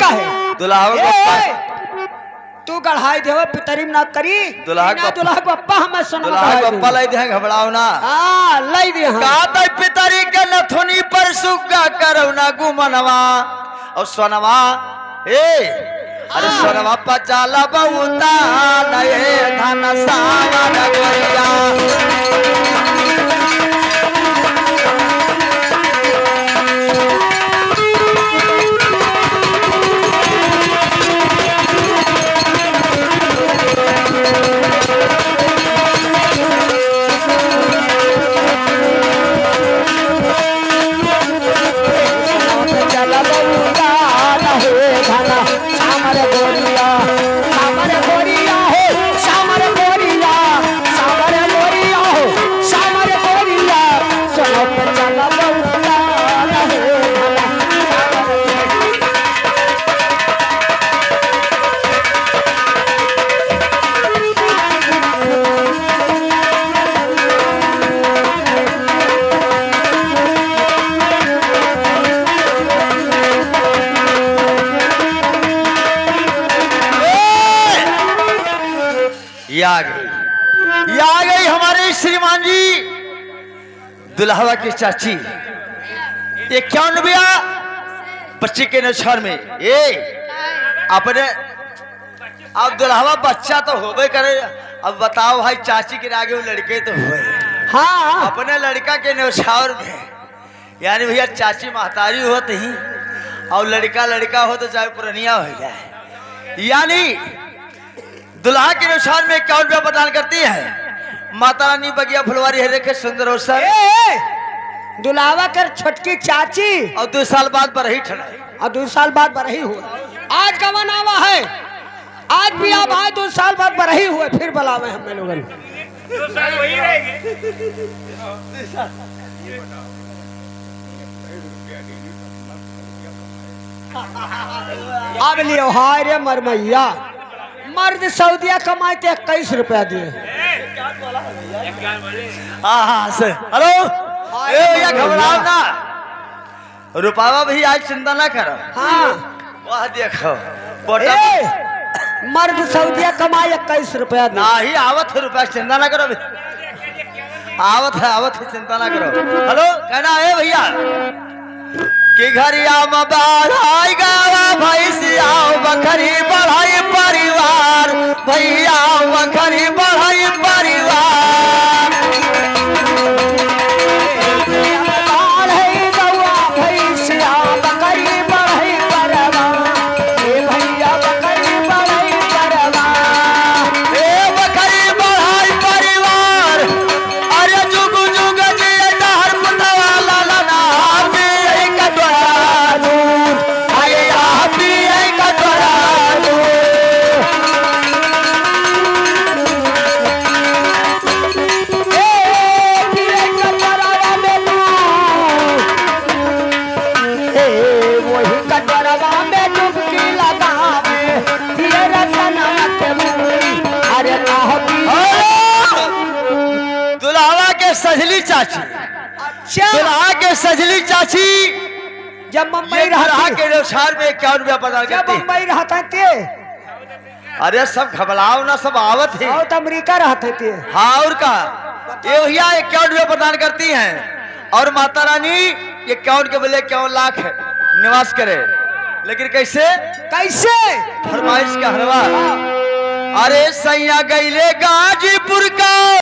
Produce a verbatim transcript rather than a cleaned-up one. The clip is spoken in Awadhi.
है। दुल्हा ए, बप्पा। ए, तू गढ़ाई देवा पितरी में ना करी। दुल्हा ना बप्पा। दुल्हा बप्पा हमें सुना दुल्हा बप्पा लाई दे, घबराओ ना। हाँ, लाई दे, हाँ। कहत है पितरी के नथुनी पर सुग्गा करौ ना गुमनवा। और सोनवा, ए, अरे हाँ। सोनवा पचाला बहुता नए धन सावन गोरिया। ये आ गई, ये आ गई हमारे श्रीमान जी, दुल्हवा की चाची। इक्यावन रुपया बच्ची के न्योछावर में। ए, अपने, अब दुल्हवा बच्चा तो होबे करे। अब बताओ भाई, चाची के आगे वो लड़के तो हुए। हाँ। अपने लड़का के न्योछावर में, यानी भैया, चाची महतारी होत ही और लड़का लड़का हो तो चाहे पुरनिया हो जाए, यानी दुल्हा के न्योछावर में इक्यावन रुपया प्रदान करती है। माता रानी बगिया फुलवारी है, देखे सुंदर अवसर। ए, ए, दुल्हावा कर छोटकी चाची। और दो साल बाद बरही ठहराई। और दो साल बाद बरही हुआ। आज गवन आवा है, आज भी आप आए, दो साल बाद बरही हुए, फिर बुलावे हमें लोगन। दो साल वही रहेंगे। अब लियो, हाय रे मरमैया, मर्द सऊदिया कमाए ते इक्कीस रुपया दिए। हाँ, हाँ, से, हेलो, हाय ए भैया, रे घबराओ मरमैया। ना, रुपावा भी आज चिंता ना करो। हाँ। वह देखो, पोटा ए, मर्द सऊदिया कमाए इक्कीस रुपया दे। नाही, आवत है रुपया, चिंता ना करो अभी। आवत है, आवत है, चिंता ना करो। हेलो, कहना है भैया कि घरिया में बाढ़ आई गावा भैंसिया, बखरी बढ़ाई परिवार, भैया बखरी बढ़ाई परिवार। बढ़ई गौआ भैंसिया, बकरी बढ़ई बरवा। ए भैया, बकरी बढ़ई बरवा। ए बकरी बढ़ई परिवार। अरे जुग जुग जिए तहर पुतवा लालना, पिए कटोरा दूध। अरे आ पिए कटोरा दूध। ए, पिए कटोरवा में तू, ए, वही कटोरवा में डुबकी लगावे, पिए रतनवा के मूड़ी, अरे, कह पिए। दुल्हवा के सजली चाची, अच्छा। दुल्हा के सजली चाची, जब बम्बई ये दुल्हा रहती, के न्योछावर में इक्यावन रुपया प्रदान जब करती। बम्बई रहता थे, अरे सब घबराओ ना, सब आवत ही। साउथ अमेरिका रहते थे। हाँ, और का? ये भैया इक्यावन रुपया प्रदान करती हैं और माता रानी इक्यावन के बदले इक्यावन लाख निवास करे। लेकिन कैसे? कैसे? फरमाइश का हलवा। अरे सैया गईले गाजीपुर का